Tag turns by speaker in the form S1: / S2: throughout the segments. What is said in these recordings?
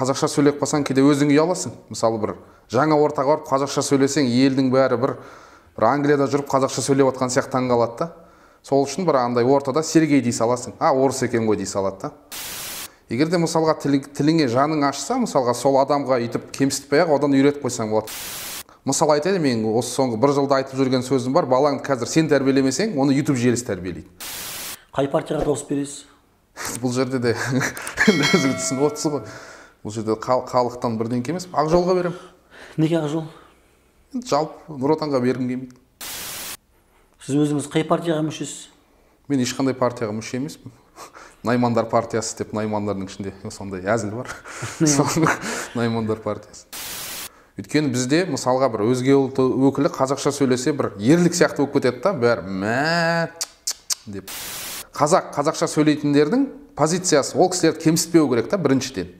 S1: Қазақша сөйлеп қалсаң, кейде өзің ұяласың. Мысалы, бір жаңа ортаға барып қазақша сөйлесең, елдің бәрі бір Англияда жүріп қазақша сөйлеп отқан сияқты таңғалады да. Сол үшін бір андай ортада Сергей дей саласың. А, орыс екен ғой дей салады да. Егер де мысалға тіліңе жаның ашса, мысалға сол адамға үйтіп кемсітпей ақ одан үйретіп қойсаң болады. Мысал айтайын, мен осы соңғы бір жылда айтып жүрген сөзім бар. Балаңды қазір сен тәрбиелемесең, оны YouTube желісі тәрбиелейді.
S2: Қай партияға дауыс бересіз?
S1: Бұл жерде де өзіңіз түсініп отырсыз ғой. Бұл жерде халықтан бірдеңке емес, Ақ жолға беремін.
S2: Неге Ақ жол?
S1: Жалпы Нұр Отанға бергім келмейді.
S2: Сіз өзіңіз қай партияға мүшесіз?
S1: Мен ешқандай партияға мүше емеспін. Наймандар партиясы деп наймандардың ішінде сондай әзіл бар. Наймандар партиясы. Өйткені бізде мысалға бір өзге ұлт өкілі қазақша сөйлесе бір ерлік сияқты болып кетеді да, бәрі мә деп. Қазақ қазақша сөйлейтіндердің позициясы ол кісілерді кемсітпеу керек та біріншіден.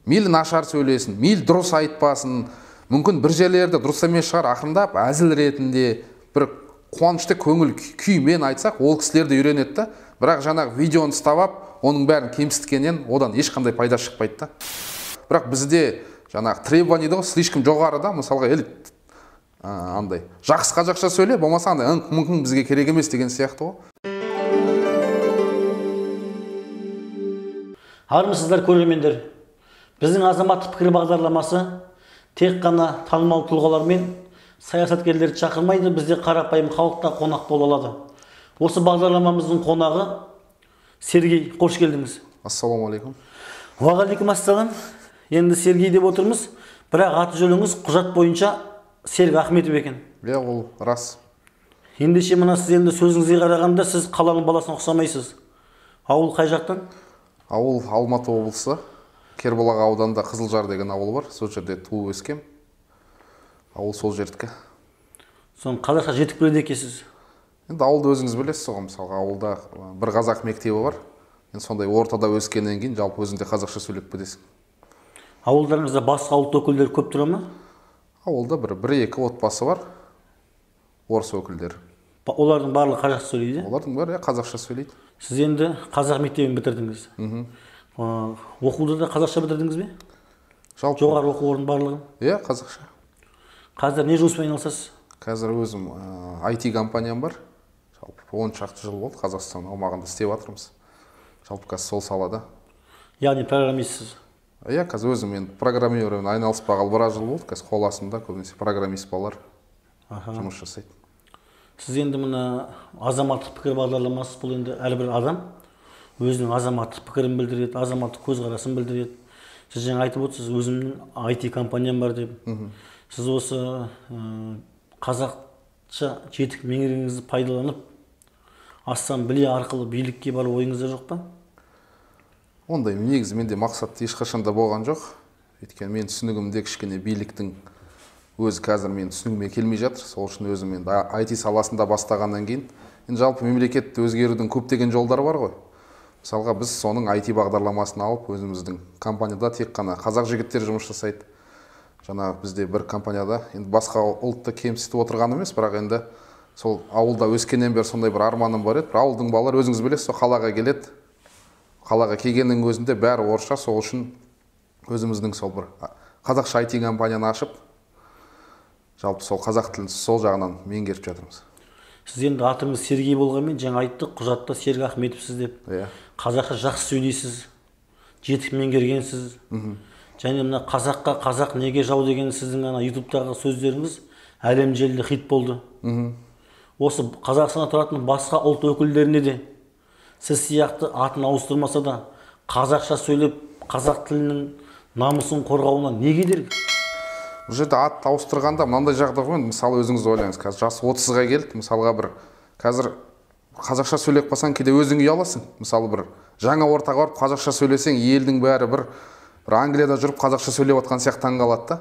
S1: Мейлі нашар сөйлесін, мейлі дұрыс айтпасын, мүмкін бір жерлерде дұрыс емес шығар, ақырындап әзіл ретінде бір қуанышты көңіл күймен айтсақ, ол кісілер де үйренеді да. Бірақ жаңағы видеоны ұстап алып, оның бәрін кемсіткеннен одан ешқандай пайда шықпайды да. Бірақ бізде жаңағы требование ғой, слишком жоғары да, мысалға ел андай жақсы қазақша сөйле, болмаса андай ыңқ мүмкін бізге керек емес деген сияқты ғой.
S2: Армысыздар көрермендер. Біздің азаматтық пікір бағдарламасы тек қана танымал тұлғалар мен саясаткерлерді шақырмайды, бізде қарапайым халық та қонақ бола алады. Осы бағдарламамыздың қонағы Сергей, қош келдіңіз.
S1: Ассалаумағалейкум.
S2: Уағалейкум ассалам. Енді Сергей деп отырмыз, бірақ аты жөніңіз құжат бойынша Серік Ахметов екен.
S1: Иә, ол рас.
S2: Ендеше мына сіз енді сөзіңізге қарағанда сіз қаланың баласына ұқсамайсыз. Ауыл қай жақтан?
S1: Ауыл Алматы облысы, Кербұлақ ауданында Қызылжар деген ауыл бар, сол жерде туып өскем. Ауыл сол жердікі.
S2: Соны қазақша жетік біледі екенсіз.
S1: Енді ауылды өзіңіз білесіз ғой, мысалға ауылда бір қазақ мектебі бар. Енді сондай ортада өскеннен кейін жалпы өзің де қазақша сөйлеп кетесің.
S2: Ауылдарыңызда басқа ұлт өкілдері көп тұра ма?
S1: Ауылда бір-екі отбасы бар, орыс өкілдері.
S2: Олардың барлығы қазақша сөйлейді?
S1: Олардың бәрі қазақша сөйлейді.
S2: Сіз енді қазақ мектебін бітірдіңіз. Оқуды да қазақша бітірдіңіз бе?
S1: Жалпы.
S2: Жоғары оқу орнының барлығын?
S1: Иә, қазақша.
S2: Қазір не жұмыспен айналысасыз?
S1: Қазір өзім IT компаниям бар. Жалпы 10 шақты жыл болды, Қазақстан аумағында істеп жатырмыз. Жалпы қазір сол салада.
S2: Яғни программистсіз?
S1: Иә, қазір өзім енді программированиемен айналыспағалы біраз жыл болды. Қазір қол астымда көбінесе программист балалар жұмыс жасайды.
S2: Сіз енді мына азаматтық пікір бағдарламасы, бұл енді әрбір адам өзінің азаматтық пікірін білдіреді, азаматтық көзқарасын білдіреді. Сіз жаңа айтып отырсыз, өзімнің IT компаниям бар деп. Сіз осы қазақша жетік меңгергеніңізді пайдаланып, ассамблея арқылы билікке бару ойыңызда жоқ па?
S1: Ондай негізі менде мақсат ешқашан да болған жоқ. Өйткені менің түсінігімде кішкене биліктің өзі қазір менің түсінігіме келмей жатыр. Сол үшін өзім енді IT саласында бастағаннан кейін, енді жалпы мемлекетті өзгерудің көптеген жолдары бар ғой. Мысалға біз соның IT бағдарламасын алып, өзіміздің компанияда тек қана қазақ жігіттері жұмыс жасайды. Жаңа бізде бір компанияда енді басқа ұлтты кемсітіп отырған емес, бірақ енді сол ауылда өскеннен бері сондай бір арманым бар еді. Бір ауылдың балалары өзіңіз білесіз, сол қалаға келеді. Қалаға келгеннің өзінде бәрі орысша, сол үшін өзіміздің сол бір қазақша IT компанияны ашып, жалпы сол қазақ тілін сол жағынан меңгеріп жатырмыз.
S2: Сіз енді атыңыз Сергей болғанмен, жаңа айттық, құжатта Серік Ахметовсіз деп.
S1: Иә.
S2: Қазақша жақсы сөйлейсіз, жетік меңгергенсіз. Және мына қазаққа қазақ неге жау деген сіздің ана ютубтағы сөздеріңіз әлем желіде хит болды. Осы Қазақстанда тұратын басқа ұлт өкілдеріне де сіз сияқты атын ауыстырмаса да қазақша сөйлеп, қазақ тілінің намысын қорғауына не кедергі?
S1: Бұл жерде ат ауыстырғанда мынандай жағдай ғой, мысалы өзіңіз ойлаңыз, қазір жасы 30-ға келді, мысалға бір қазір қазақша сөйлеп қалсаң, кейде өзің ұяласың. Мысалы бір жаңа ортаға барып қазақша сөйлесең, елдің бәрі бір Англияда жүріп қазақша сөйлеп отқан сияқты таңғалады да.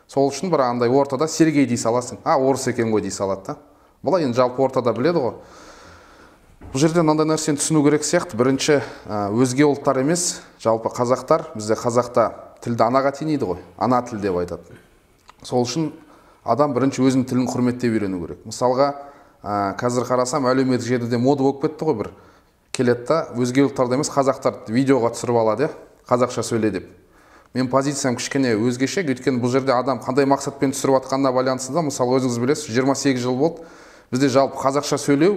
S1: Сол үшін бір андай ортада Сергей дей саласың. А, орыс екен ғой дей салады да. Бұлай енді жалпы ортада біледі ғой. Бұл жерде мынандай нәрсені түсіну керек сияқты. Бірінші, өзге ұлттар емес, жалпы қазақтар, бізде қазақта тілді анаға теңейді ғой, ана тіл деп айтады. Сол үшін адам бірінші өзінің тілін құрметтеп үйрену керек. Мысалға, қазір қарасам, әлеуметтік желіде мода болып кетті ғой бір. Келеді да, өзге ұлттарда емес, қазақтар видеоға түсіріп алады, қазақша сөйле деп. Мен позициям кішкене өзгеше, өйткені бұл жерде адам қандай мақсатпен түсіріп жатқанына байланысты да. Мысалы, өзіңіз білесіз, 28 жыл болды. Бізде жалпы қазақша сөйлеу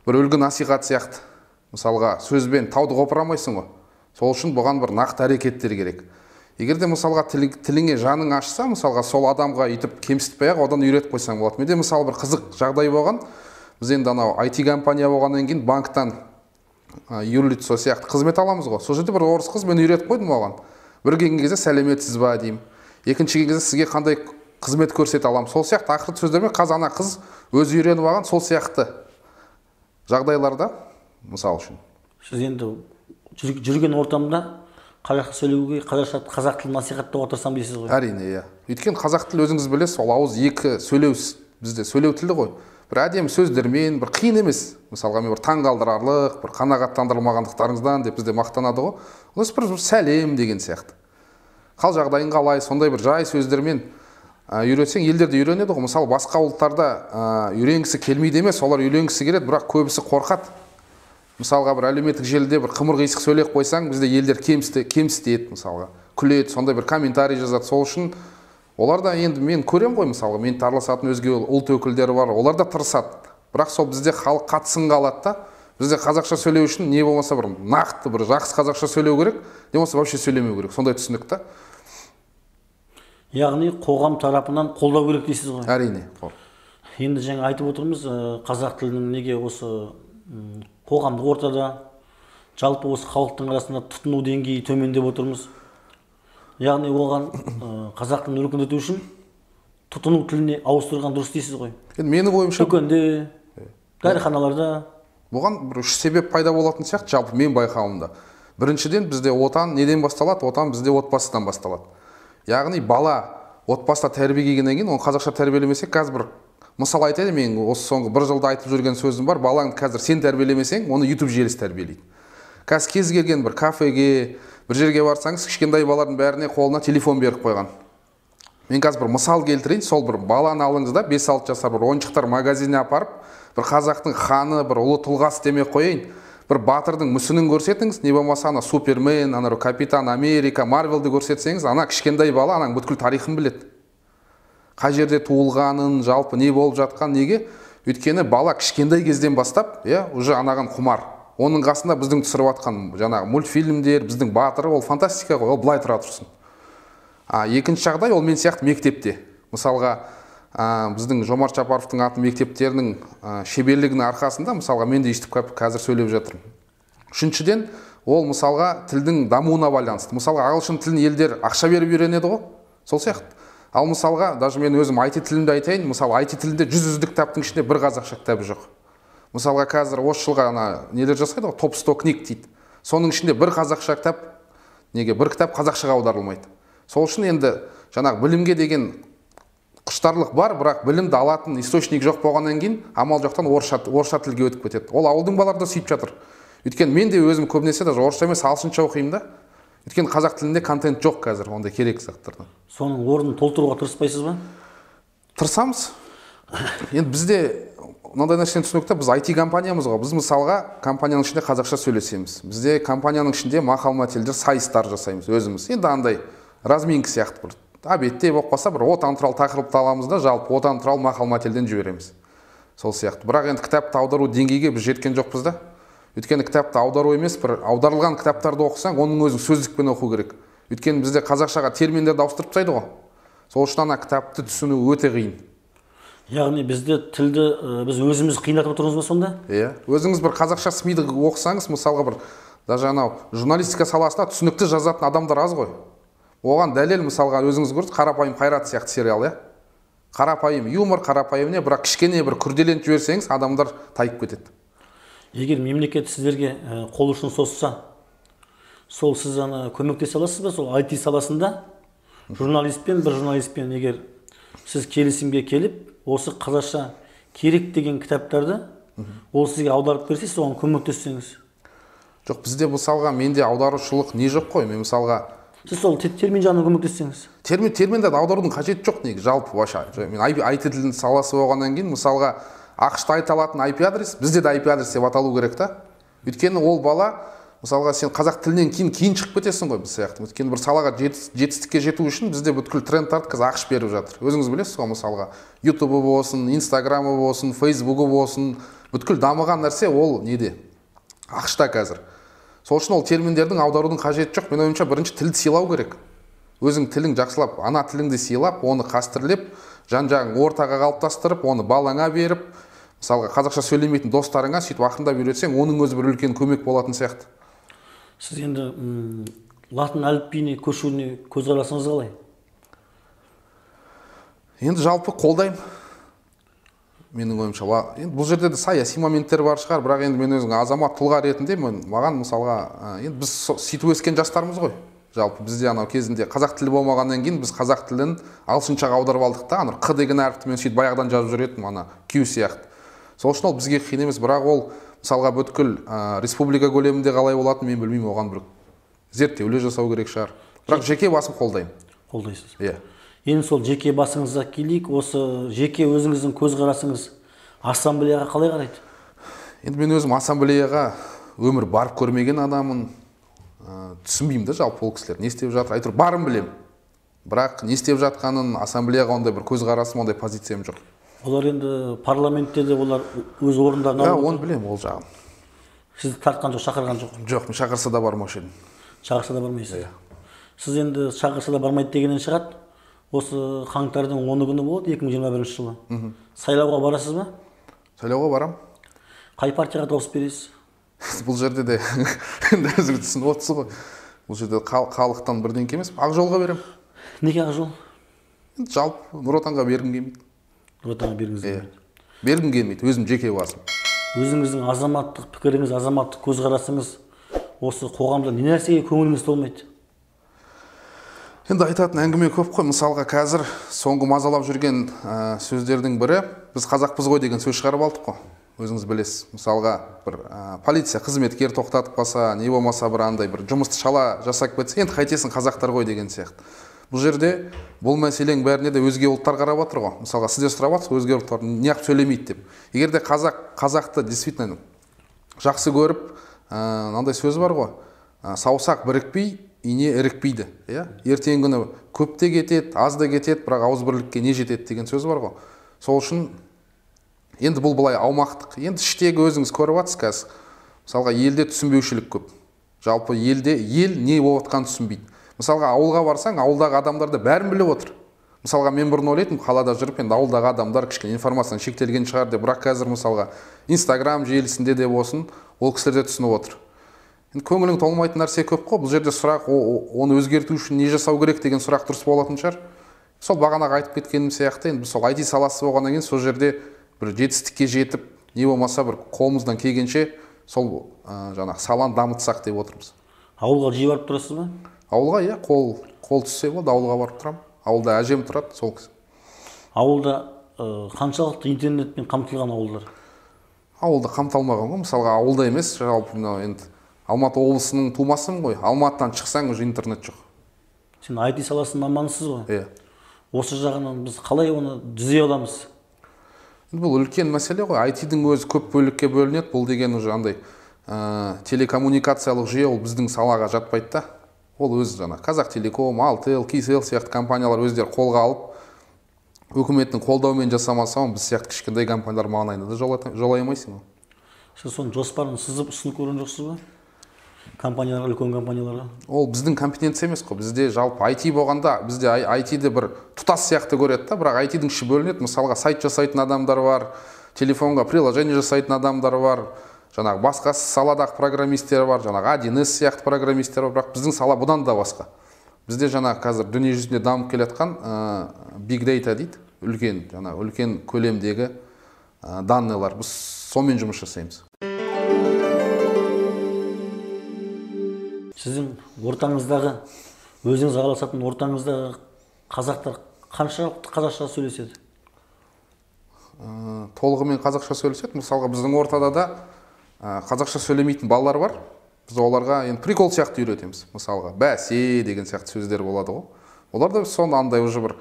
S1: бір үлгі насихат сияқты. Мысалға, сөзбен тауды қопыра алмайсың ғой. Сол үшін бұған бір нақты әрекеттер керек. Егер де мысалға тіліңе жаның ашса, мысалға сол адамға үйтіп кемсітпей ақ одан үйретіп қойсаң болады. Менде мысалы бір қызық жағдай болған. Біз енді анау IT компания болғаннан кейін банктан юрлицо сияқты қызмет аламыз ғой. Сол жерде бір орыс қыз, мен үйретіп қойдым оған. Бір келген кезде сәлеметсіз ба деймін. Екінші келген кезде сізге қандай қызмет көрсете аламын. Сол сияқты ақыры сөздермен қазір ана қыз өзі үйреніп алған сол сияқты жағдайларда мысал үшін.
S2: Сіз енді жүрген ортамда қазақша сөйлеуге, қазақша қазақ тілін насихаттауға тырысамын дейсіз ғой.
S1: Әрине, иә. Өйткені қазақ тілі өзіңіз білесіз, ол ауыз екі сөйлеу, бізде сөйлеу тілі ғой. Бір әдемі сөздермен, бір қиын емес. Мысалға мен бір таңғалдырарлық, бір қанағаттандырылмағандықтарыңыздан деп бізде мақтанады ғой. Осы бір сәлем деген сияқты. Қал жағдайың қалай, сондай бір жай сөздермен үйретсең, елдер де үйренеді ғой. Мысалы, басқа ұлттарда үйренгісі келмейді емес, олар үйренгісі келеді, бірақ көбісі қорқады. Мысалға бір әлеуметтік желіде бір қымыр қисық сөйлеп қойсаң, бізде елдер кемсітеді, мысалға, күледі, сондай бір комментарий жазады. Сол үшін олар да енді мен көрем ғой, мысалға, мен араласатын өзге ұлт өкілдері бар, олар да тырысады. Бірақ сол бізде халық қатты сынға алады да. Бізде қазақша сөйлеу үшін не болмаса бір нақты бір жақсы қазақша сөйлеу керек, не болмаса вообще сөйлемеу керек. Сондай түсінік та.
S2: Яғни қоғам тарапынан қолдау керек дейсіз ғой.
S1: Әрине.
S2: Енді жаңа айтып отырмыз, қазақ тілінің неге осы қоғамдық ортада, жалпы осы халықтың арасында тұтыну деңгейі төмен деп отырмыз. Яғни оған қазақ тілін өркендету үшін тұтыну тіліне ауыстырған дұрыс дейсіз ғой.
S1: Енді менің ойымша
S2: дүкенде, дәріханаларда
S1: бұған бір үш себеп пайда болатын сияқты жалпы мен байқауымда. Біріншіден, бізде отан неден басталады? Отан бізде отбасыдан басталады. Яғни бала отбасыда тәрбие келгеннен кейін оны қазақша тәрбиелемесек, қазір бір мысал айтайын, мен осы соңғы бір жылда айтып жүрген сөзім бар, балаңды қазір сен тәрбиелемесең, оны YouTube желісі тәрбиелейді. Қазір кез келген бір кафеге, бір жерге барсаңыз, кішкентай балалардың бәріне қолына телефон беріп қойған. Мен қазір бір мысал келтірейін, сол бір баланы алыңыз да, 5-6 жасар бір ойыншықтар магазиніне апарып, бір қазақтың ханы, бір ұлы тұлғасы демей қояйын, бір батырдың мүсінін көрсетіңіз, не болмаса ана Супермен, ана Капитан Америка, Марвелді көрсетсеңіз, ана кішкентай бала ананың бүткіл тарихын біледі. Қай жерде туылғанын, жалпы не болып жатқан, неге? Өйткені бала кішкентай кезден бастап, иә, уже анаған құмар. Оның қасында біздің түсіріп жатқан жаңағы мультфильмдер, біздің батыры, ол фантастика ғой, ол былай тұра тұрсын. Екінші жағдай, ол мен сияқты мектепте. Мысалға, біздің Жомарт Жапаровтың аты мектептерінің шеберлігінің арқасында, мысалға, мен де естіп қазір сөйлеп жатырмын. Үшіншіден, ол мысалға тілдің дамуына байланысты. Мысалға, ағылшын тілін елдер ақша беріп үйренеді ғой, сол сияқты. Ал мысалға, даже мен өзім IT тілінде айтайын, мысалы, IT тілінде 100 үздік кітаптың ішінде бір қазақша кітабы жоқ. Мысалға, қазір осы жылға ана нелер жасайды ғой, топ 100 книг дейді. Соның ішінде бір қазақша кітап, неге бір кітап қазақшаға аударылмайды. Сол үшін енді жаңағы білімге деген құштарлық бар, бірақ білімді алатын источник жоқ болғаннан кейін амал жоқтан орысша тілге өтіп кетеді. Ол ауылдың балалары да сөйтіп жатыр. Өйткені мен де өзім көбінесе даже орысша емес ағылшынша оқимын да. Өйткені қазақ тілінде контент жоқ қазір, ондай керек заттардан.
S2: Соның орнын толтыруға тырыспайсыз ба?
S1: Тырысамыз. Енді бізде мынандай нәрсені түсінік та, біз IT компаниямыз ғой. Біз мысалға компанияның ішінде қазақша сөйлесеміз. Бізде компанияның ішінде мақал-мәтелдер, сайыстар жасаймыз өзіміз. Енді андай разминка сияқты бір обедте болып қалса бір отан туралы тақырыпты аламыз да, жалпы отан туралы мақал-мәтелден жібереміз. Сол сияқты. Бірақ енді кітапты аудару деңгейге біз жеткен жоқпыз да. Өйткені кітапты аудару емес, бір аударылған кітаптарды оқысаң, оның өзін сөздікпен оқу керек. Өйткені бізде қазақшаға терминдерді ауыстырып тастайды ғой. Сол үшін ана кітапты түсіну өте қиын.
S2: Яғни бізде тілді біз өзіміз қиындатып отырмыз ба сонда?
S1: Иә. Өзіңіз бір қазақша СМИ-ді оқысаңыз, мысалға бір даже анау журналистика саласында түсінікті жазатын адамдар аз ғой. Оған дәлел мысалға өзіңіз көрдіңіз, Қарапайым Қайрат сияқты сериал, иә? Қарапайым юмор, қарапайым не, бірақ кішкене бір күрделеніп жіберсеңіз, адамдар тайып кетеді.
S2: Егер мемлекет сіздерге қол ұшын созса, сол сіз ана көмектесе аласыз ба? Сол IT саласында журналистпен, бір журналистпен егер сіз келісімге келіп, осы қазақша керек деген кітаптарды ол сізге аударып берсе, сіз оған көмектессеңіз.
S1: Жоқ, бізде мысалға менде аударушылық не жоқ қой. Мен мысалға
S2: сіз сол термин жағынан көмектессеңіз.
S1: Терминдерді аударудың қажеті жоқ негізі, жалпы вообще. Мен IT тілінің саласы болғаннан кейін мысалға ақш-та айта алатын IP адрес, бізде де IP адрес деп аталу керек та. Өйткені ол бала Мысалға сен қазақ тілінен кейін шығып кетесің ғой біз сияқты. Өйткені бір салаға жетістікке жету үшін бізде бүткіл трендтарды қазір АҚШ беріп жатыр. Өзіңіз білесіз ғой, мысалға Ютубы болсын, Инстаграмы болсын, Фейсбугі болсын, бүткіл дамыған нәрсе ол неде? АҚШ-та қазір. Сол үшін ол терминдердің аударудың қажеті жоқ. Менің ойымша бірінші тілді сыйлау керек. Өзің тілің жақсылап, ана тіліңді сыйлап, оны қастерлеп, жан-жағың ортаға қалыптастырып, оны балаңа беріп, мысалға қазақша сөйлемейтін достарыңа сөйтіп ақырындап үйретсең, оның өзі бір үлкен көмек болатын сияқты.
S2: Сіз енді латын әліпбиіне көшуіне көзқарасыңыз қалай?
S1: Енді жалпы қолдаймын. Менің ойымша, енді бұл жерде де саяси моменттер бар шығар, бірақ енді мен өзім азамат тұлға ретінде маған мысалға, енді біз сөйтіп өскен жастармыз ғой. Жалпы бізде анау кезінде қазақ тілі болмағаннан кейін біз қазақ тілін ағылшыншаға аударып алдық та, анау қ деген әріпті мен сөйтіп баяғыдан жазып жүретінмін, ана Q сияқты. Сол үшін ол бізге қиын емес, бірақ ол мысалға бүткіл республика көлемінде қалай болатынын мен білмеймін, оған бір зерттеулер жасау керек шығар. Бірақ жеке басым қолдаймын.
S2: Қолдайсыз.
S1: Иә.
S2: Енді сол жеке басыңызға келейік, осы жеке өзіңіздің көзқарасыңыз ассамблеяға қалай қарайды?
S1: Енді мен өзім ассамблеяға өмір барып көрмеген адаммын. Түсінбеймін да жалпы ол кісілер не істеп жатыр, әйтеуір барын білемін. Бірақ не істеп жатқанын ассамблеяға ондай бір көзқарасым, ондай позициям жоқ.
S2: Олар енді парламентте де олар өз орындарын алып
S1: отыр. Оны білемін, ол жағын.
S2: Сізді тартқан жоқ, шақырған жоқ?
S1: Жоқ, мен шақырса да бармаушы едім.
S2: Шақырса да бармайсыз? Иә. Сіз енді шақырса да бармайды дегеннен шығады. Осы қаңтардың 10 күні болады, 2021 жылы. Сайлауға барасыз ба?
S1: Сайлауға барам.
S2: Қай партияға дауыс бересіз?
S1: Бұл жерде де енді өзіңіз түсініп отырсыз ғой. Бұл жерде халықтан бірдеңке емес, Ақ жолға беремін.
S2: Неге Ақ жол?
S1: Енді жалпы Нұр Отанға бергім келмейді.
S2: Нұр Отанға бергіңіз келмейді.
S1: Бергім келмейді, өзім жеке басым.
S2: Өзіңіздің азаматтық пікіріңіз, азаматтық көзқарасыңыз осы қоғамда не нәрсеге көңіліңіз толмайды?
S1: Енді айтатын әңгіме көп қой. Мысалға қазір соңғы мазалап жүрген сөздердің бірі, біз қазақпыз ғой деген сөз шығарып алдық қой. Өзіңіз білесіз. Мысалға бір полиция қызметкер тоқтатып қалса, не болмаса бір андай бір жұмысты шала жасап кетсе, енді қайтесің қазақтар ғой деген сияқты. Бұл жерде бұл мәселенің бәріне де өзге ұлттар қарап отыр ғой. Мысалға сіздер сұрап жатсыз, өзге ұлттар неғып сөйлемейді деп. Егер де қазақты действительно жақсы көріп, мынандай сөз бар ғой, саусақ бірікпей, ине ірікпейді. Ертеңгі күні көп те кетеді, аз да кетеді, бірақ ауызбірлікке не жетеді деген сөз бар ғой. Сол үшін енді бұл былай аумақтық. Енді іштегі өзіңіз көріп жатсыз қазір. Мысалға елде түсінбеушілік көп. Жалпы елде ел не болып жатқанын түсінбейді. Мысалға ауылға барсаң, ауылдағы адамдар да бәрін біліп отыр. Мысалға мен бұрын ойлайтынмын, қалада жүріп енді ауылдағы адамдар кішкене информациядан шектелген шығар деп, бірақ қазір мысалға Инстаграм желісінде де болсын, ол кісілер де түсініп отыр. Енді көңілің толмайтын нәрсе көп қой. Бұл жерде сұрақ, оны өзгерту үшін не жасау керек деген сұрақ дұрыс болатын шығар. Сол бағанағы айтып кеткенім сияқты, енді біз сол IT саласы болғаннан кейін сол жерде бір жетістікке жетіп, не болмаса бір қолымыздан келгенше сол жаңағы саланы дамытсақ деп отырмыз.
S2: Ауылға жиі барып тұрасыз ба?
S1: Ауылға, иә, қол түссе болды, ауылға барып тұрамын. Ауылда әжем тұрады, сол кісі.
S2: Ауылда қаншалықты интернетпен қамтылған ауылдар?
S1: Ауылда қамталмаған ғой. Мысалға ауылда емес, жалпы мынау енді Алматы облысының тумасымын ғой. Алматыдан шықсаң уже интернет жоқ.
S2: Сен IT саласының маманысыз ғой?
S1: Иә.
S2: Осы жағынан біз қалай оны түзей аламыз?
S1: Бұл үлкен мәселе ғой. IT-дің өзі көп бөлікке бөлінеді. Бұл деген уже андай телекоммуникациялық жүйе, ол біздің салаға жатпайды да. Ол өзі жаңа Қазақтелеком, Алтел, Кселл сияқты компаниялар өздері қолға алып, үкіметтің қолдауымен жасамаса, біз сияқты кішкентай компаниялар маңайына да жолай алмайсың.
S2: Сіз соның жоспарын сызып ұсынып көрген жоқсыз ба? Компанияларға, үлкен компанияларға?
S1: Ол біздің компетенция емес қой. Бізде жалпы IT болғанда, бізде IT-ді бір тұтас сияқты көреді да, бірақ IT-дің іші бөлінеді. Мысалға сайт жасайтын адамдар бар, телефонға приложение жасайтын адамдар бар, жаңағы басқа саладағы программистер бар, жаңағы 1С сияқты программистер бар, бірақ біздің сала бұдан да басқа. Бізде жаңағы қазір дүние жүзінде дамып келе жатқан big data дейді, үлкен, жаңағы үлкен көлемдегі данныйлар. Біз сонымен жұмыс жасаймыз.
S2: Сіздің ортаңыздағы, өзіңіз араласатын ортаңыздағы қазақтар қаншалықты қазақша сөйлеседі?
S1: Толығымен қазақша сөйлеседі. Мысалға біздің ортада да қазақша сөйлемейтін балалар бар. Біз оларға енді прикол сияқты үйретеміз. Мысалға бәсе деген сияқты сөздер болады ғой. Олар да соны андай уже бір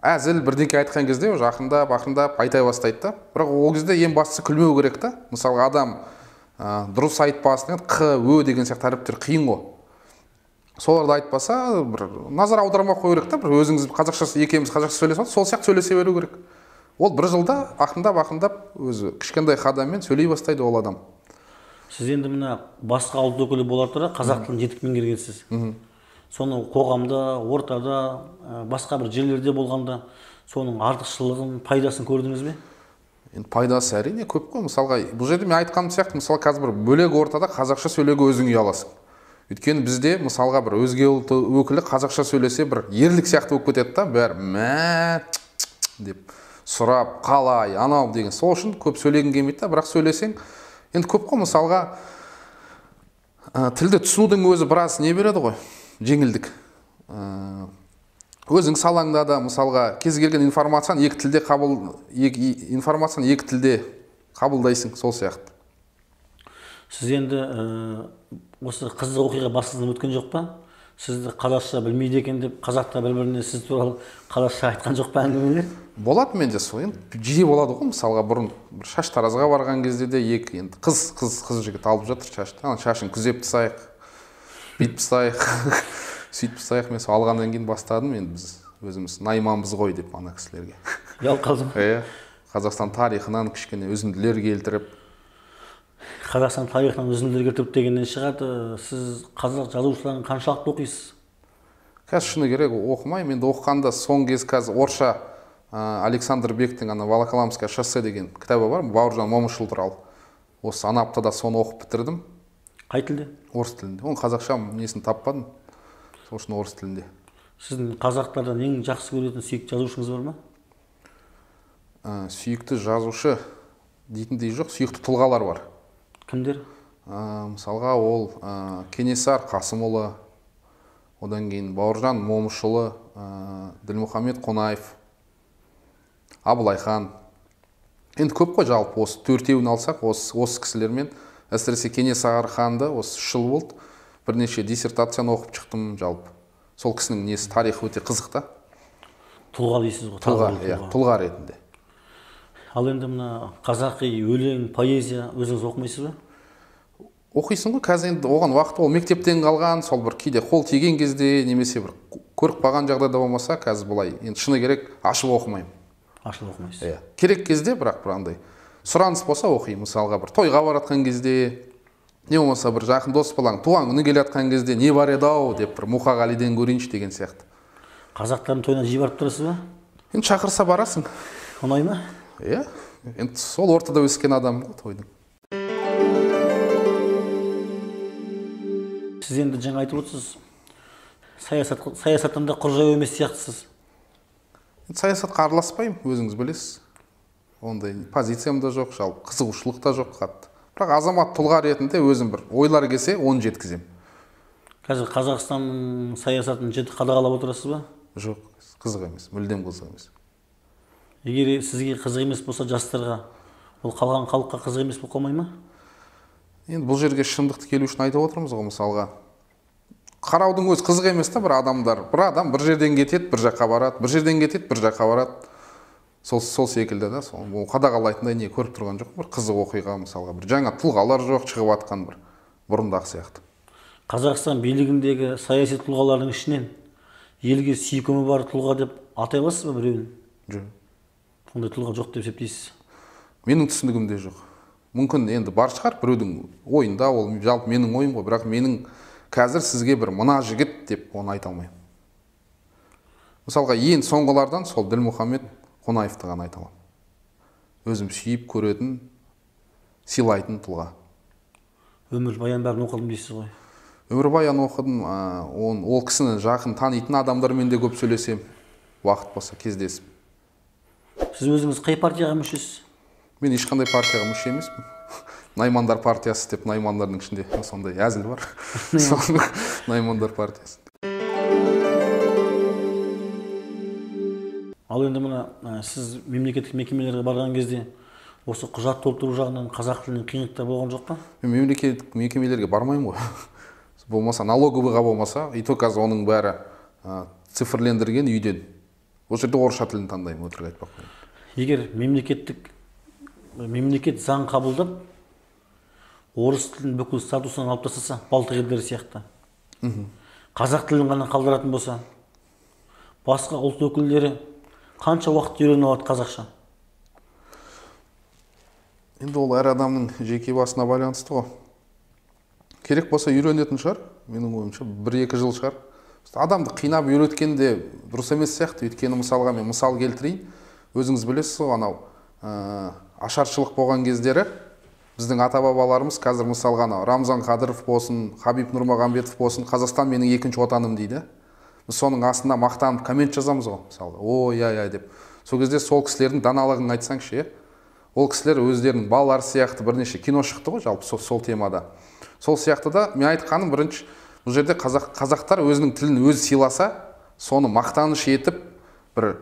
S1: әзіл бірдеңке айтқан кезде уже ақырындап ақырындап айта бастайды да. Бірақ ол кезде ең бастысы күлмеу керек та. Мысалға адам Дұрыс айтпасын, қ, ө деген сияқты әріптер қиын ғой. Соларды айтпаса, бір назар аудармай қою керек та, бір өзіңіз қазақша, екеуміз қазақша сөйлесіп, сол сияқты сөйлесе беру керек. Ол бір жылда ақырындап өзі кішкентай қадаммен сөйлей бастайды ол адам.
S2: Сіз енді мына басқа ұлт өкілі бола тұра қазақ тілін жетік меңгергенсіз. Соны қоғамда, ортада, басқа бір жерлерде болғанда соның артықшылығын, пайдасын көрдіңіз бе?
S1: Енді пайдасы әрине көп қой. Мысалға, бұл жерде мен айтқаным сияқты, мысалы қазір бір бөлек ортада қазақша сөйлеуге өзің ұяласың. Өйткені бізде мысалға бір өзге ұлт өкілі қазақша сөйлесе бір ерлік сияқты болып кетеді да, бәрі мә деп сұрап, қалай, анау деген. Сол үшін көп сөйлегің келмейді да, бірақ сөйлесең, енді көп қой, мысалға тілді түсінудің өзі біраз не береді ғой, жеңілдік. Өзің салаңда да мысалға кез келген информацияны екі тілде информацияны екі тілде қабылдайсың, сол сияқты.
S2: Сіз енді осы қызық оқиға басыңыздан өткен жоқ па? Сізді қазақша білмейді екен деп қазақтар бір-біріне сіз туралы қазақша айтқан жоқ па әңгімелер?
S1: Болады менде сол, енді жиі болады ғой. Мысалға бұрын бір шаштаразға барған кезде де екі енді қыз жігіт алып жатыр шашты, ана шашын күзеп тастайық, бүйтіп тастайық, сөйтіп тастайық. Мен сол алғаннан кейін бастадым, енді біз өзіміз найманбыз ғой деп ана кісілерге.
S2: Ұялып қалдым.
S1: Иә, Қазақстан тарихынан кішкене үзінділер келтіріп.
S2: Қазақстан тарихынан үзінділер келтіріп дегеннен шығады, сіз қазақ жазушыларын қаншалықты оқисыз?
S1: Қазір шыны керек оқымаймын. Енді оқығанда соңғы кез қазір орысша Александр Бектің ана Волоколамское шоссе деген кітабы бар, Бауыржан Момышұлы туралы. Осы ана аптада соны оқып бітірдім.
S2: Қай тілде?
S1: Орыс тілінде. Оның қазақша несін таппадым. Сол үшін орыс тілінде.
S2: Сіздің қазақтардан ең жақсы көретін сүйікті жазушыңыз бар ма?
S1: Сүйікті жазушы дейтіндей жоқ, сүйікті тұлғалар бар.
S2: Кімдер?
S1: Мысалға ол Кенесары Қасымұлы, одан кейін Бауыржан Момышұлы, Ділмұхамед Қонаев, Абылайхан. Енді көп қой жалпы, осы төртеуін алсақ, осы кісілермен, әсіресе Кенесары ханды осы 3 жыл болды, бірнеше диссертацияны оқып шықтым жалпы. Сол кісінің несі, тарихы өте қызық та.
S2: Тұлға дейсіз ғой.
S1: Тұлға, иә, тұлға ретінде.
S2: Ал енді мына қазақи өлең, поэзия өзіңіз оқымайсыз ба?
S1: Оқисың ғой, қазір енді оған уақыт ол мектептен қалған, сол бір кейде қол тиген кезде немесе бір көріп қалған жағдайда болмаса, қазір былай енді шыны керек ашып оқымаймын.
S2: Ашып оқымайсыз.
S1: Иә. Керек кезде бірақ бір андай сұраныс болса оқимын. Мысалға бір тойға баратқан кезде, не болмаса бір жақын дос балаң туған күні келе жатқан кезде не бар еді-ау деп бір Мұқағалиден көрейінші деген сияқты.
S2: Қазақтардың тойына жиі барып тұрасыз ба?
S1: Енді шақырса барасың.
S2: Ұнай ма?
S1: Иә, енді сол ортада өскен адам ғой тойдың.
S2: Сіз енді жаңа айтып отырсыз, саясаттан да құр жаяу емес сияқтысыз.
S1: Саясатқа араласпаймын, өзіңіз білесіз. Ондай позициям да жоқ, жалпы қызығушылық та жоқ қатты. Бірақ азамат тұлға ретінде өзім бір ойлар келсе, оны жеткіземін.
S2: Қазір Қазақстанның саясатын жіті қадағалап отырасыз ба?
S1: Жоқ, қызық емес, мүлдем қызық емес.
S2: Егер сізге қызық емес болса жастарға, ол қалған халыққа қызық емес болып қалмай ма?
S1: Енді бұл жерге шындықты келу үшін айтып отырмыз ғой, мысалға. Қараудың өзі қызық емес та, бір адамдар, бір адам бір жерден кетеді, бір жаққа барады, бір жерден кетеді, бір жаққа барады. Сол секілді да, сол қадағалайтындай не көріп тұрған жоқ, бір қызық оқиға, мысалға, бір жаңа тұлғалар жоқ, шығып атқан бір бұрындағы сияқты.
S2: Қазақстан билігіндегі саяси тұлғалардың ішінен елге сүйкімі бар тұлға деп атай аласыз ба біреуін?
S1: Жоқ.
S2: Ондай тұлға жоқ деп есептейсіз?
S1: Менің түсінігімде жоқ. Мүмкін енді бар шығар біреудің ойында, ол жалпы менің ойым ғой, бірақ менің қазір сізге бір мына жігіт деп оны айта алмаймын. Мысалға ең соңғылардан сол Ділмұхамед Қонаевты ғана айта аламын. Өзім сүйіп көретін, сыйлайтын тұлға.
S2: Өмірбаян бәрін оқыдым дейсіз ғой?
S1: Өмірбаян оқыдым, ол кісіні жақын танитын адамдармен де көп сөйлесем, уақыт болса кездесіп.
S2: Сіз өзіңіз қай партияға мүшесіз?
S1: Мен ешқандай партияға мүше емеспін. Наймандар партиясы деп наймандардың ішінде сондай әзіл бар. Наймандар партиясы.
S2: Ал енді мына сіз мемлекеттік мекемелерге барған кезде осы құжат толтыру жағынан қазақ тілінен қиындықтар болған жоқ па?
S1: Мен мемлекеттік мекемелерге бармаймын ғой. Болмаса налоговыйға болмаса, и то қазір оның бәрі цифрлендірген үйден. Ол жерде орысша тілін таңдаймын, өтірік айтпақ қояйын.
S2: Егер мемлекет заң қабылдап, Орыс тілін бүкіл статусынан алып тастаса, Балтық елдері сияқты. Қазақ тілін ғана қалдыратын болса, басқа ұлт өкілдері қанша уақыт үйрене алады қазақша?
S1: Енді ол әр адамның жеке басына байланысты ғой. Керек болса үйренетін шығар, менің ойымша 1-2 жыл шығар. Адамды қинап үйреткен де дұрыс емес сияқты. Өйткені мысалға мен мысал келтірейін. Өзіңіз білесіз ғой, анау ашаршылық болған кездері біздің ата-бабаларымыз қазір мысалға анау Рамзан Қадыров болсын, Хабиб Нұрмағамбетов болсын, Қазақстан менің екінші отаным дейді. Біз соның астына мақтанып коммент жазамыз ғой, мысалға, ой, ай, ай деп. Сол кезде сол кісілердің даналығын айтсаңшы, ол кісілер өздерінің балалары сияқты бірнеше кино шықты ғой жалпы сол темада. Сол сияқты да мен айтқаным, бірінші бұл жерде қазақтар өзінің тілін өзі сыйласа, соны мақтаныш етіп бір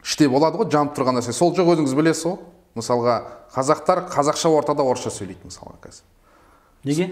S1: іште болады ғой, жанып тұрған нәрсе. Сол жоқ, өзіңіз білесіз ғой. Мысалға, қазақтар қазақша ортада орысша сөйлейді мысалға қазір.
S2: Неге?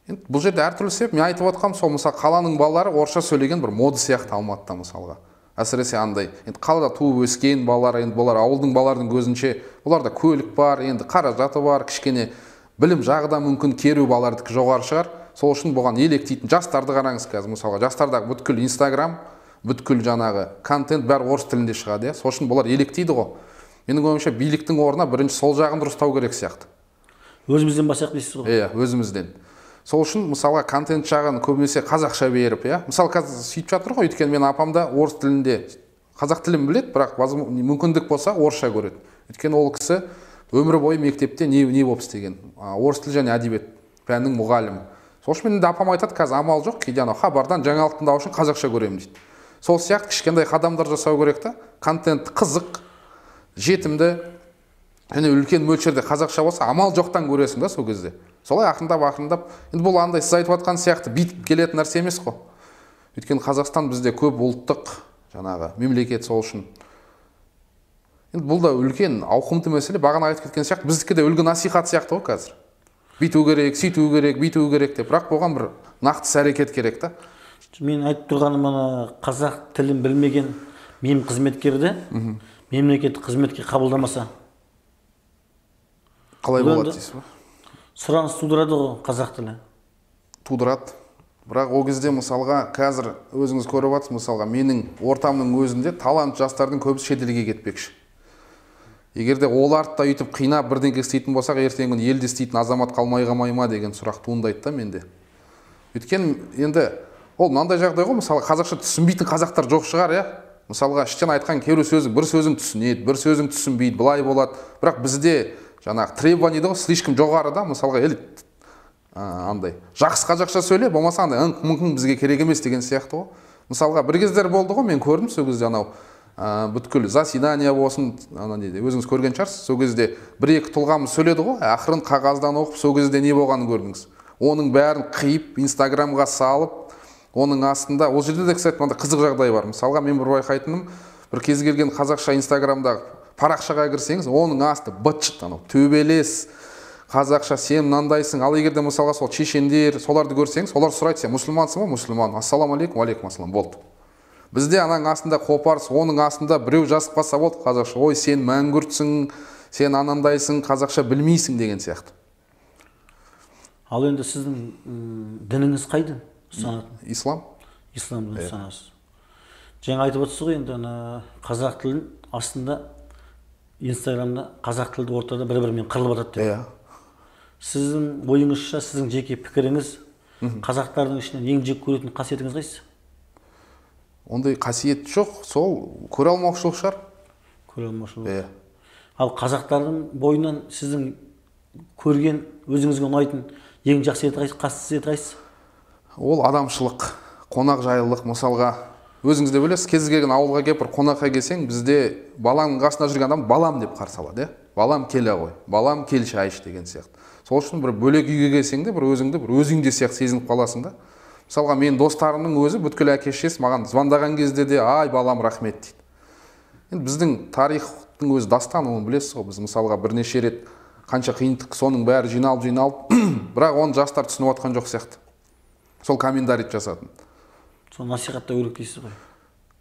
S1: Енді бұл жерде әртүрлі себеп. Мен айтып отқаным сол, мысалы, қаланың балалары орысша сөйлеген бір мода сияқты Алматыда мысалға. Әсіресе андай, енді қалада туып өскен балалар, енді бұлар ауылдың балаларының көзінше, бұларда көлік бар, енді қаражаты бар, кішкене білім жағы да мүмкін керу балалардікі жоғары шығар. Сол үшін бұған електейтін жастарды қараңыз қазір, мысалға, жастардағы бүткіл Инстаграм, бүткіл жаңағы контент бәрі орыс тілінде шығады, иә. Сол үшін бұлар електейді ғой. Менің ойымша, биліктің орнына бірінші сол жағын дұрыстау керек сияқты.
S2: Өзімізден бассақ дейсіз ғой?
S1: Иә, өзімізден. Сол үшін мысалға контент жағын көбінесе қазақша беріп, иә. Мысалы қазір сөйтіп жатыр ғой, өйткені мен апам да орыс тілінде, қазақ тілін біледі, бірақ мүмкіндік болса орысша көреді. Өйткені ол кісі өмірі бойы мектепте не болып істеген, орыс тілі және әдебиет пәнінің мұғалімі. Сол үшін менің де апам айтады, қазір амал жоқ, кейде анау хабардан жаңалық тыңдау үшін қазақша көремін дейді. Сол сияқты кішкентай қадамдар жасау керек та, контент қызық, жетімді, және үлкен мөлшерде қазақша болса, амал жоқтан көресің да сол кезде. Солай ақырындап, енді бұл андай сіз айтып жатқан сияқты бүйтіп келетін нәрсе емес қой. Өйткені Қазақстан бізде көп ұлттық жаңағы мемлекет, сол үшін. Енді бұл да үлкен ауқымды мәселе, бағана айтып кеткен сияқты, біздікі де үлгі насихат сияқты ғой қазір. Бүйту керек, сөйту керек, бүйту керек деп, бірақ бұған бір нақты іс-әрекет керек та.
S2: Мен айтып тұрғаным, ана қазақ тілін білмеген мемқызметкерді мемлекеттік қызметке қабылдамаса
S1: қалай болады дейсіз ба?
S2: Сұраныс тудырады ғой қазақ тілі.
S1: Тудырады. Бірақ ол кезде мысалға қазір өзіңіз көріп жатсыз, мысалға менің ортамның өзінде талант жастардың көбісі шетелге кетпекші. Егер де оларды да өйтіп қинап бірдеңке істейтін болсақ, ертеңгі күні елде істейтін азамат қалмай қалмай ма деген сұрақ туындайды да менде. Өйткені енді ол мынандай жағдай ғой, мысалы қазақша түсінбейтін қазақтар жоқ шығар, иә? Мысалға іштен айтқан кейбір сөзің, бір сөзің түсінеді, бір сөзің түсінбейді, былай болады. Бірақ бізде жаңағы требование ғой, слишком жоғары да, мысалға ел андай жақсы қазақша сөйле, болмаса андай ыңқ-мыңқ бізге керек емес деген сияқты ғой. Мысалға бір кездер болды ғой, мен көрдім сол кезде анау бүткіл заседание болсын, ана не өзіңіз көрген шығарсыз, сол кезде бір-екі тұлғамыз сөйледі ғой, ақырын қағаздан оқып, сол кезде не болғанын көрдіңіз. Оның бәрін қиып, Инстаграмға салып, оның астында, ол жерде де, кстати, мынандай қызық жағдай бар. Мысалға мен бір байқайтыным, бір кез келген қазақша Инстаграмдағы парақшаға кірсеңіз, оның асты быт-шыт, анау төбелес, қазақша сен мынандайсың. Ал егер де мысалға сол чешендер, соларды көрсеңіз, олар сұрайды, сен мұсылмансың ба? Мұсылман. Ассаламу алейкум, алейкум ассалам, болды. Бізде ананың астында қопарыс, оның астында біреу жазып қалса болды қазақша, ой сен мәңгүртсің, сен анандайсың, қазақша білмейсің деген сияқты.
S2: Ал енді сіздің дініңіз қай дін ұстанатын?
S1: Ислам.
S2: Ислам дінін ұстанасыз. Жаңа айтып отырсыз ғой, енді ана қазақ тілін астында Инстаграмда қазақ тілді ортада бір-бірімен қырылып жатады деп. Сіздің ойыңызша, сіздің жеке пікіріңіз, қазақтардың ішінен ең жек көретін қасиетіңіз қайсысы?
S1: Ондай қасиет жоқ, сол көре алмаушылық шығар.
S2: Көре алмаушылық. Ал қазақтардың бойынан сіздің көрген, өзіңізге ұнайтын ең жақсы қасиеті қайсысы?
S1: Ол адамшылық, қонақжайлылық. Мысалға, өзіңіз де білесіз, кез келген ауылға келіп бір қонаққа келсең, бізде баланың қасында жүрген адам балам деп қарсы алады, иә? Балам келе ғой, балам кел шай іш деген сияқты. Сол үшін бір бөлек үйге келсең де, бір өзіңді бір өз үйіңде сияқты сезініп қаласың да. Мысалға, менің достарымның өзі бүткіл әке шешесі маған звондаған кезде де, ай балам рахмет дейді. Енді біздің тарихтың өзі дастан, оны білесіз ғой, біз мысалға бірнеше рет қанша қиындық, соның бәрі жиналып, бірақ оны жастар түсініп отқан жоқ сияқты. Сол комментарий жасатын.
S2: Сол насихаттау керек дейсіз ғой.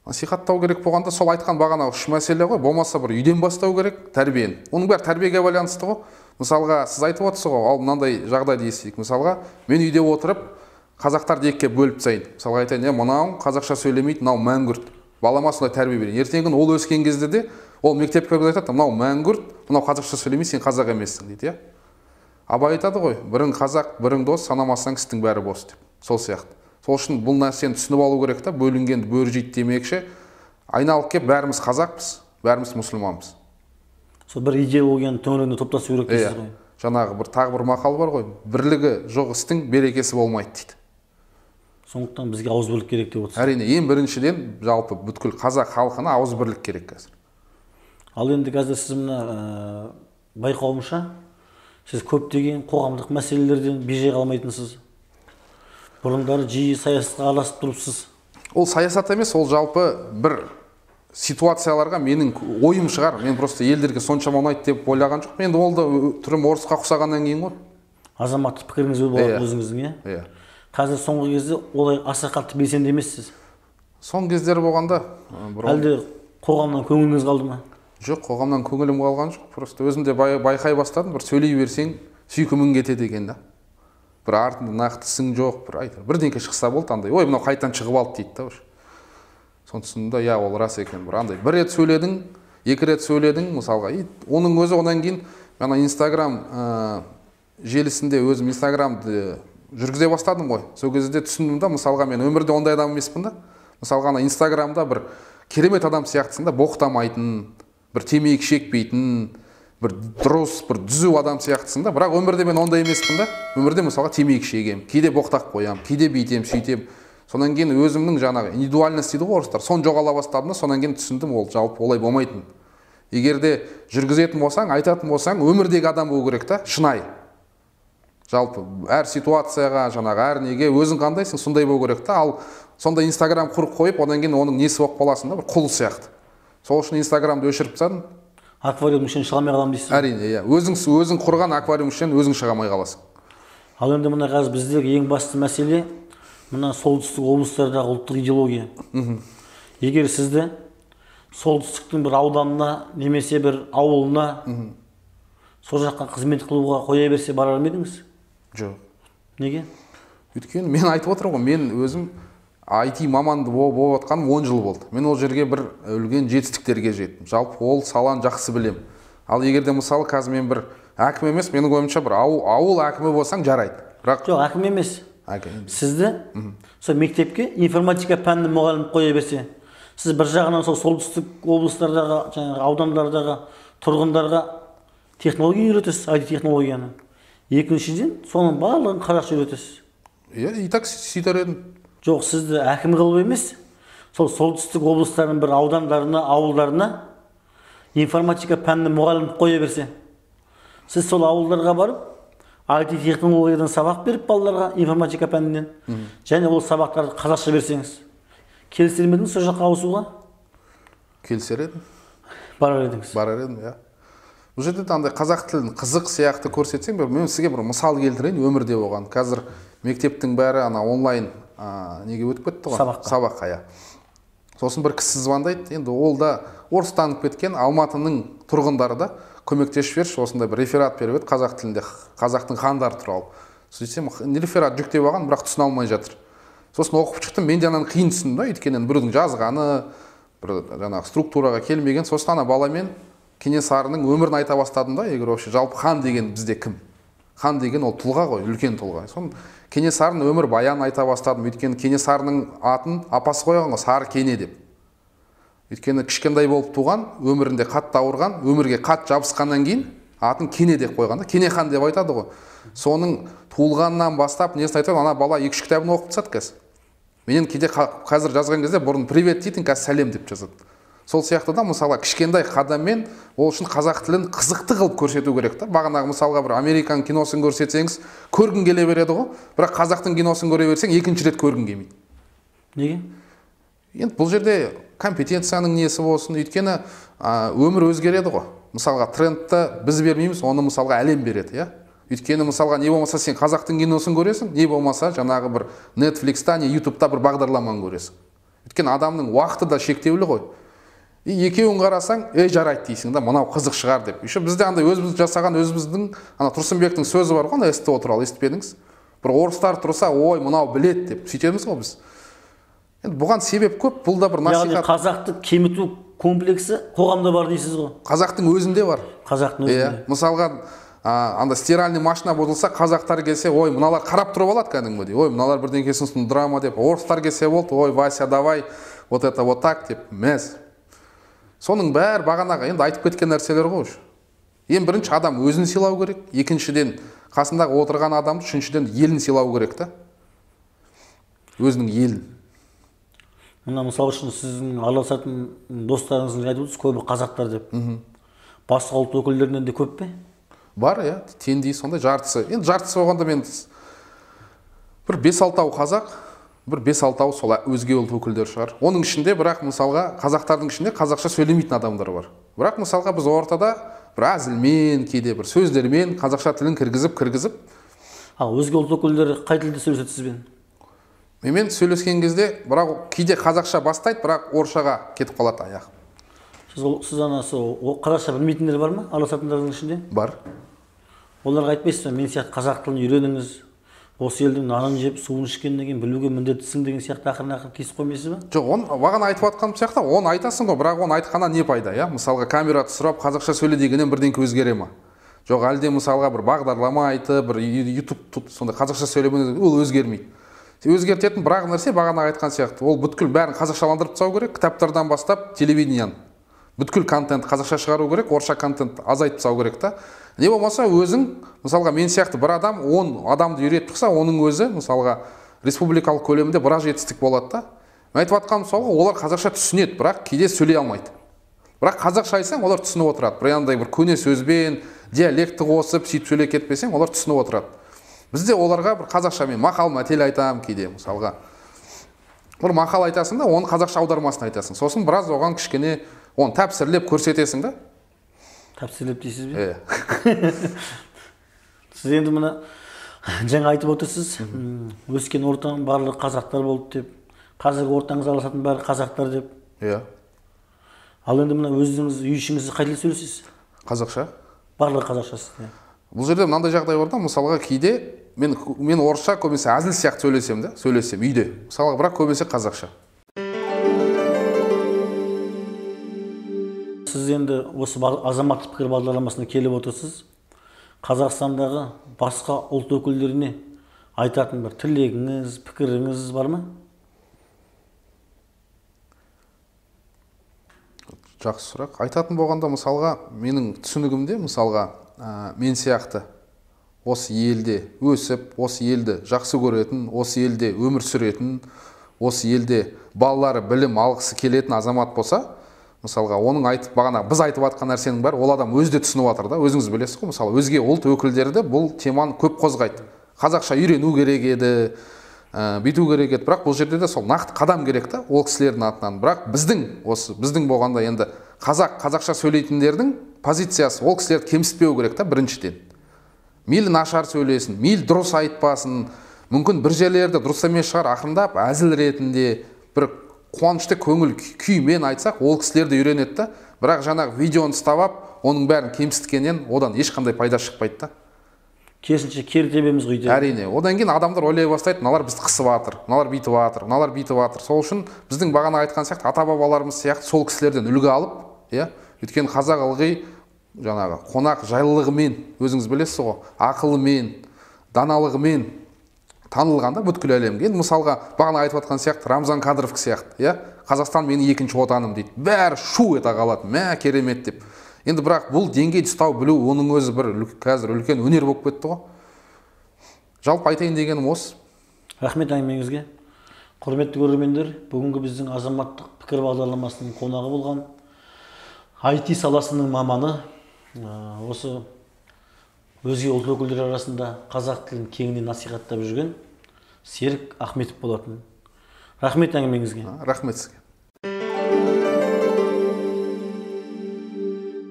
S1: Насихаттау керек болғанда сол айтқан бағана үш мәселе ғой, болмаса бір үйден бастау керек тәрбиені. Оның бәрі тәрбиеге байланысты ғой. Мысалға, сіз айтып отырсыз ғой, ал мынандай жағдайды естейік. Мысалға, мен үйде отырып, қазақтарды екіге бөліп тастайын. Мысалға айтайын, мынау қазақша сөйлемейді, мынау мәңгүрт. Балама сондай тәрбие берейін. Ертеңгі күні ол өскен кезде де, ол мектепке барып айтады, мынау мәңгүрт, мынау қазақша сөйлемейді, сен қазақ емессің дейді, иә. Абай айтады ғой, бірің қазақ, бірің дос, санамасаң істің бәрі бос деп. Сол сияқты. Сол үшін бұл нәрсені түсініп алу керек та, бөлінгенді бөрі жейді демекші, айналып кеп бәріміз қазақпыз, бәріміз мұсылманбыз.
S2: Сол бір идеологияның төңірегінде топтасу керек дейсіз ғой.
S1: Жаңағы бір тағы бір мақал бар ғой, бірлігі жоқ істің берекесі болмайды дейді.
S2: Сондықтан бізге ауызбірлік керек деп отырсыз.
S1: Әрине, ең біріншіден жалпы бүткіл қазақ халқына ауызбірлік керек қазір.
S2: Ал енді қазір сіз мына байқауымша, сіз көптеген қоғамдық мәселелерден бейжай қалмайтынсыз. Бұрындары жиі саясатқа араласып тұрыпсыз.
S1: Ол саясат емес, ол жалпы бір ситуацияларға менің ойым шығар. Мен просто елдерге соншама ұнайды деп ойлаған жоқпын. Енді ол да түрім орысқа ұқсағаннан кейін ғой.
S2: Азаматтық пікіріңіз болады өзіңіздің, иә?
S1: Иә.
S2: Қазір соңғы кезде олай аса қатты белсенді емессіз.
S1: Соңғы кездері болғанда
S2: әлде қоғамнан көңіліңіз қалды ма?
S1: Жоқ, қоғамнан көңілім қалған жоқ. Просто өзім де байқай бастадым, бір сөйлей берсең сүйкімің кетеді екен да. Бір артында нақты ісің жоқ, бір айтар. Бірдеңке шықса болды андай. Ой, мынау қайтадан шығып алды дейді да уже. Соны түсіндім да, иә, ол рас екен. Бір андай бір рет сөйледің, екі рет сөйледің, мысалға. И оның өзі одан кейін ана Инстаграм желісінде өзім Инстаграмды жүргізе бастадым ғой. Сол кезде түсіндім да, мысалға мен өмірде ондай адам емеспін да. Мысалға ана Инстаграмда бір керемет адам сияқтысың да, боқтамайтын, бір темекі шекпейтін, бір дұрыс, бір түзу адам сияқтысың да. Бірақ өмірде мен ондай емеспін да. Өмірде мысалға темекі шегемін, кейде боқтап қоямын, кейде бүйтемін, сөйтемін. Сонан кейін өзімнің жаңағы индивидуальность дейді ғой орыстар, соны жоғала бастадым да, сонан кейін түсіндім, ол жалпы олай болмайтын. Егер де жүргізетін болсаң, айтатын болсаң, өмірдегі адам болу керек та, шынайы. Жалпы әр ситуацияға, жаңағы әр неге өзің қандайсың, сондай болу керек та. Ал сонда Инстаграм құрып қойып, одан кейін оның несі болып қаласың да, бір құл сияқты. Сол үшін Инстаграмды өшіріп тастадым.
S2: Аквариум ішінен шыға алмай қаламын дейсіз.
S1: Әрине, иә. Өзің құрған аквариум ішінен өзің шыға алмай қаласың.
S2: Ал енді мына қазір біздегі ең басты мәселе мына солтүстік облыстардағы ұлттық идеология. Егер сізді солтүстіктің бір ауданына немесе бір ауылына сол жаққа қызмет қылуға қоя берсе барар ма едіңіз?
S1: Жоқ.
S2: Неге?
S1: Өйткені мен айтып отырмын ғой, мен өзім IT маманды болып отқаным 10 жыл болды. Мен ол жерге бір үлкен жетістіктерге жеттім. Жалпы ол саланы жақсы білем. Ал егер де мысалы қазір мен бір әкім емес, менің ойымша бір ауыл әкімі болсаң жарайды. Бірақ
S2: жоқ, әкім емес. Сізді сол мектепке информатика пәнінің мұғалімі қоя берсе, сіз бір жағынан сол солтүстік облыстардағы, жаңағы аудандардағы тұрғындарға технология үйретесіз, IT технологияны. Екіншіден, соның барлығын қазақша үйретесіз.
S1: Иә, и так сөйтер едім.
S2: Жоқ, сізді әкім қылып емес, сол солтүстік облыстардың бір аудандарына, ауылдарына информатика пәнінің мұғалімі қоя берсе, сіз сол ауылдарға барып, IT технологиядан сабақ беріп балаларға информатика пәнінен, және ол сабақтарды қазақша берсеңіз, келісер ме едіңіз сол жаққа ауысуға?
S1: Келісер едім.
S2: Барар едіңіз?
S1: Барар едім, иә. Бұл жерде андай қазақ тілін қызық сияқты көрсетсең, мен сізге бір мысал келтірейін өмірде болған. Қазір мектептің бәрі ана онлайн неге өтіп кетті ғой?
S2: Сабаққа.
S1: Сабаққа, иә. Сосын бір кісі звондайды, енді ол да орыстанып кеткен Алматының тұрғындары да көмектесіп жіберші, осындай бір реферат беріп еді қазақ тілінде, қазақтың хандары туралы. Сөйтсем, реферат жүктеп алған, бірақ түсіне алмай жатыр. Сосын оқып шықтым, мен де ананы қиын түсіндім да, өйткені біреудің жазғаны, бір жаңағы структураға келмеген. Сосын ана баламен Кенесарының өмірін айта бастадым да, егер вообще жалпы хан деген бізде кім? Хан деген ол тұлға ғой, үлкен тұлға. Соны Кенесарының өмір баянын айта бастадым, өйткені Кенесарының атын апасы қойған ғой, Сары Кене деп. Өйткені кішкентай болып туған, өмірінде қатты ауырған, өмірге қатты жабысқаннан кейін атын Кене деп қойған да, Кене хан деп айтады ғой. Соның туылғаннан бастап несін айтады, ана бала 2-3 кітабын оқып тастады қазір. Менен кейде қазір жазған кезде бұрын привет дейтін, қазір сәлем деп жазады. Сол сияқты да, мысалға, кішкентай қадаммен ол үшін қазақ тілін қызықты қылып көрсету керек та. Бағанағы мысалға бір американ киносын көрсетсеңіз, көргің келе береді ғой. Бірақ қазақтың киносын көре берсең, екінші рет көргің келмейді.
S2: Неге?
S1: Енді бұл жерде компетенцияның несі болсын, өйткені өмір өзгереді ғой. Мысалға, трендті біз бермейміз, оны мысалға әлем береді, иә? Өйткені мысалға не болмаса сен қазақтың киносын көресің, не болмаса жаңағы бір Netflix-та, не YouTube-та бір бағдарламаны көресің. Өйткені адамның уақыты да шектеулі ғой. И екеуін қарасаң, ей жарайды дейсің да, мынау қызық шығар деп. Еще бізде андай өзіміз жасаған өзіміздің ана Тұрсынбектің сөзі бар ғой, ана СТО туралы естіпедіңіз? Бір орыстар тұрса, ой, мынау біледі деп сөйтеміз ғой біз. Енді бұған себеп көп, бұл да бір насихат.
S2: Яғни қазақты кеміту комплексі қоғамда бар дейсіз ғой?
S1: Қазақтың өзінде бар.
S2: Қазақтың өзінде.
S1: Мысалға, анда стиральный машина бұзылса, қазақтар келсе, ой, мыналар қарап тұрып алады кәдімгідей. Ой, мыналар бірдеңкесін сындыра деп. Орыстар келсе болды, ой, Вася, давай, вот это вот так деп, мәз. Соның бәрі бағанағы енді айтып кеткен нәрселер ғой. Ең бірінші адам өзін сыйлау керек, екіншіден қасындағы отырған адамды, үшіншіден елін сыйлау керек та. Өзінің елін.
S2: Мына мысал үшін сіздің араласатын достарыңыздың айтып отырсыз, көбі қазақтар деп. Басқа ұлт өкілдерінен де көп пе?
S1: Бар, иә, теңдей сондай жартысы. Енді жартысы болғанда мен бір 5-6 қазақ, бір 5-6 сол өзге ұлт өкілдері шығар. Оның ішінде бірақ мысалға қазақтардың ішінде қазақша сөйлемейтін адамдар бар. Бірақ мысалға біз ортада бір әзілмен, кейде бір сөздермен қазақша тілін кіргізіп.
S2: Ал өзге ұлт өкілдері қай тілде сөйлеседі сізбен?
S1: Менімен сөйлескен кезде, бірақ кейде қазақша бастайды, бірақ орысшаға кетіп қалады аяқ.
S2: Сіз анасы қазақша білмейтіндер бар ма араласатындардың ішінде?
S1: Бар.
S2: Оларға айтпайсыз ба, мен сияқты қазақ тілін үйреніңіз, осы елдің нанын жеп, суын ішкеннен кейін білуге міндеттісің деген сияқты ақырын-ақырын кесіп қоймайсыз ба?
S1: Жоқ, оны бағана айтып жатқаным сияқты, оны айтасың ғой, бірақ оны айтқаннан не пайда, иә? Мысалға камера түсіріп қазақша сөйле дегеннен бірдеңке өзгере ма? Жоқ, әлде мысалға бір бағдарлама айтып, бір YouTube сондай қазақша сөйлемен ол өзгермейді. Өзгертетін бір-ақ нәрсе бағана айтқан сияқты, ол бүткіл бәрін қазақшаландырып тастау керек, кітаптардан бастап телевидениені. Бүткіл контент қазақша шығару керек, орысша контент азайтып тастау керек та. Не болмаса өзің, мысалға мен сияқты бір адам 10 адамды үйретіп шықса, оның өзі мысалға республикалық көлемінде біраз жетістік болады да. Мен айтып жатқаным сол ғой, олар қазақша түсінеді, бірақ кейде сөйлей алмайды. Бірақ қазақша айтсаң, олар түсініп отырады. Бір андай бір көне сөзбен, диалектті қосып, сөйтіп сөйлей кетпесең, олар түсініп отырады. Бізде оларға бір қазақшамен мақал мәтел айтамын кейде, мысалға. Бір мақал айтасың да, оның қазақша аудармасын айтасың. Сосын біраз оған кішкене оны тәпсірлеп көрсетесің да.
S2: Тәпсірлеп дейсіз бе? Сіз енді мына жаңа айтып отырсыз, өскен ортаң барлығы қазақтар болды деп, қазіргі ортаңыз араласатын бәрі қазақтар деп.
S1: Иә.
S2: Ал енді мына өзіңіз үй ішіңізде қай тілде сөйлесесіз?
S1: Қазақша.
S2: Барлығы қазақша сізде.
S1: Бұл жерде мынандай жағдай бар да, мысалға кейде мен орысша көбінесе әзіл сияқты сөйлесем да, сөйлесем үйде. Мысалға бірақ көбінесе қазақша.
S2: Сіз енді осы азаматтық пікір бағдарламасына келіп отырсыз. Қазақстандағы басқа ұлт өкілдеріне айтатын бір тілегіңіз, пікіріңіз бар ма?
S1: Жақсы сұрақ. Айтатын болғанда мысалға менің түсінігімде, мысалға мен сияқты осы елде өсіп, осы елді жақсы көретін, осы елде өмір сүретін, осы елде балалары білім алғысы келетін азамат болса, мысалға оның айтып бағана біз айтып жатқан нәрсенің бәрі ол адам өзі де түсініп жатыр да, өзіңіз білесіз ғой, мысалы өзге ұлт өкілдері де бұл теманы көп қозғайды. Қазақша үйрену керек еді, бүйту керек еді, бірақ бұл жерде де сол нақты қадам керек та ол кісілердің атынан. Бірақ біздің осы біздің болғанда енді қазақ қазақша сөйлейтіндердің позициясы ол кісілерді кемсітпеу керек та біріншіден. Мейлі нашар сөйлесін, мейлі дұрыс айтпасын, мүмкін бір жерлерде дұрыс емес шығар, ақырындап әзіл ретінде бір қуанышты көңіл күймен айтсақ, ол кісілер де үйренеді да. Бірақ жаңағы видеоны ұстап алып, оның бәрін кемсіткеннен одан ешқандай пайда шықпайды да.
S2: Керісінше кері тебеміз ғой.
S1: Әрине, одан кейін адамдар ойлай бастайды, мыналар бізді қысып жатыр, мыналар бүйтіп жатыр, мыналар бүйтіп жатыр. Сол үшін біздің бағана айтқан сияқты ата-бабаларымыз сияқты сол кісілерден үлгі алып, иә, өйткені қазақ ылғи жаңағы қонақ жайлылығымен, өзіңіз білесіз ғой, ақылымен, даналығымен танылғанда бүткіл әлемге. Енді мысалға бағана айтып жатқан сияқты Рамзан Кадыров сияқты, иә, Қазақстан менің екінші отаным дейді. Бәрі шу ете қалады, мә керемет деп. Енді бірақ бұл деңгейді ұстау білу оның өзі бір қазір үлкен өнер болып кетті ғой. Жалпы айтайын дегенім осы.
S2: Рахмет әңгімеңізге. Құрметті көрермендер, бүгінгі біздің азаматтық пікір бағдарламасының қонағы болған IT саласының маманы, осы өзге ұлт өкілдері арасында қазақ тілін кеңінен насихаттап жүрген Серік Ахметов болатын. Рахмет әңгімеңізге.
S1: Рахмет сізге.